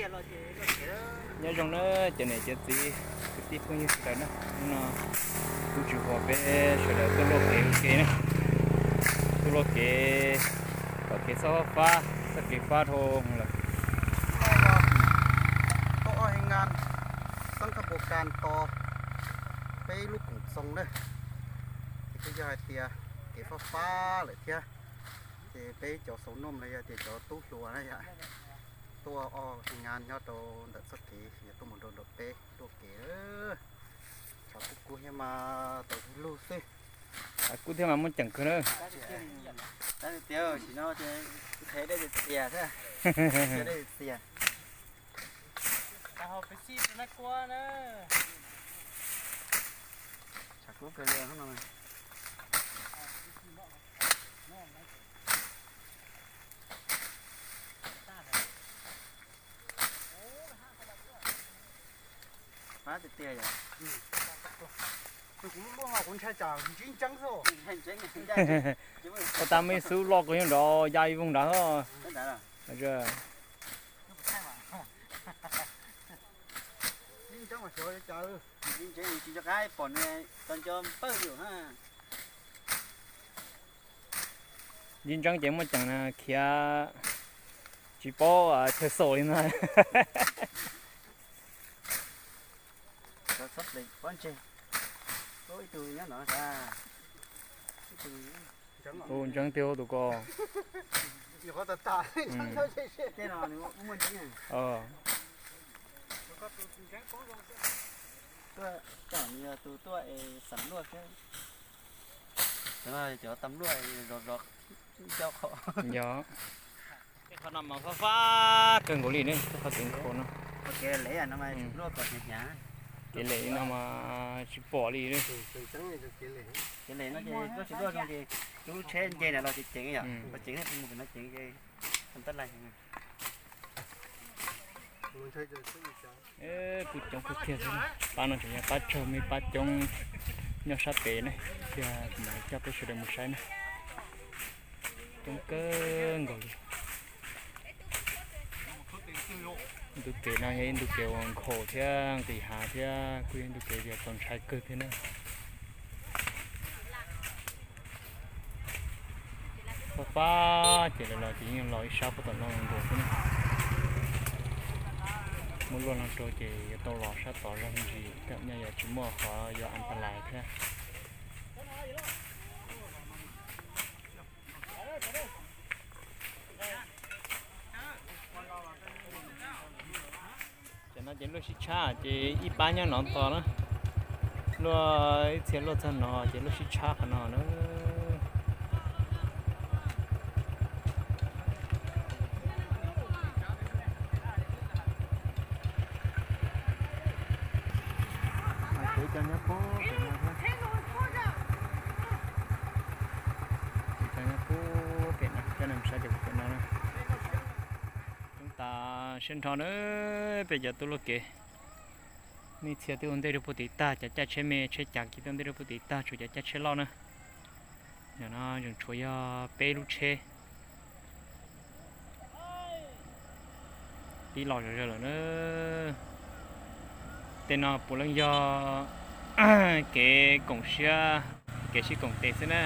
Nyob zoo na cov niam cov txiv kwv tij phooj ywg sawv daws na, hnub no kuv tsis hais peb sawv daws tuaj luaj kev ua ke na, tuaj luaj kev kom kev txhob fab, txoj kev fab dhau lawm. Tuaj ob hee ngas xab khab pus kas tos peb lub koom txoos na, ces kuj yog hais tias kev fab fab lawm thiab, ces peb cov xaus nooj los yog tias cov tub hluas na yom, tuaj ob hee ngas nyob rau ntawm txoj kev yuav tuaj mus rau nram peb luaj kev. Tshav kub kub thiab mas tau ib lub xwb. Tshav kub thiab mas muaj ceem kawg na. Tab sis tias sim no ces nqhis dej txias thiab, dej txias. Tshav kub kawg li no. Fab tiag tiag yom. Kuv lub luaj kuv ntshai tsam ntsib ntseeb xwb. Ua tau me xub loj kawg nyob nrad ya ib voog nrad. Ntsib ntseeb mas xyov cas. Ntsib ntseeb tsis nco qab pom nws tau nco npawj yus na. Ntsib ntseeb ces muaj ceem khiav tsis paub chaw xaus li no. Ntseeb tiag tus ko. Cov tam luaj zov zov ncauj qhov. Yog. Tej qhov no mas fab fab kawg nkaus li ne, tej qhov kev nkhaus no. Kev lem no mas tsis pom li. Kev lem no ces koj tsis luaj zoo ces tus lub tsheb nce ntawm no ces ceev yom, ceev mus pem no ceev. Kuj coob kawg kiag xwb, pab no tseem yog pab tsaug me pab coob nyob sab pem ne, thiaj kuv mam coj peb sawv daws mus saib na. Coob kawg nkaus li. Ntu kev no yog ib ntu kev uas nkhaus thiab nqis hav thiab kuj yog ib ntu kev uas txaus ntshai kawg thiab na. Pab pab ces lawv los ces yeej los ib sab puag tom no nkaus xwb na. Muaj luaj no rau ces yuav tau los sab tod zog me ntsis, nyob yog tsis muaj qhov yuav an ta lais thiab. Cov no ces luaj sib tshab ces ib pab nyob no tos na. Luaj ib txhia luaj txog no ces luaj sib tshab qhov no na. Kuv cov nyob puag pem no thiab. Kuv cov nyob puag pem no, coj nej mus saib cov puag pem no na. Coob tas siab nrho na, peb cov tuaj luaj kev. Nej txhia twb ua ntej rau puag tid tag, cov caj tsheb me tsheb cav kiag twb ua ntej rau puag tid tag, tshuav cov caj tsheb loj na. Nim no tseem tshuav yog peb lub tsheb. Pib los zom zaws lawm na. Tej no puav leej yog kev koom siab, kev sib koom tes xwb na.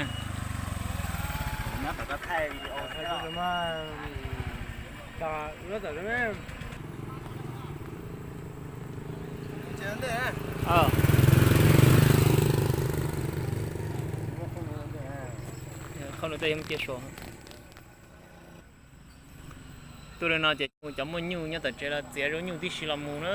Qhov no tej yeej cia sua. Tuaj li no ces cov muaj nyuj nyob tom tsev los txiav zaub nyuj tib si los mus na.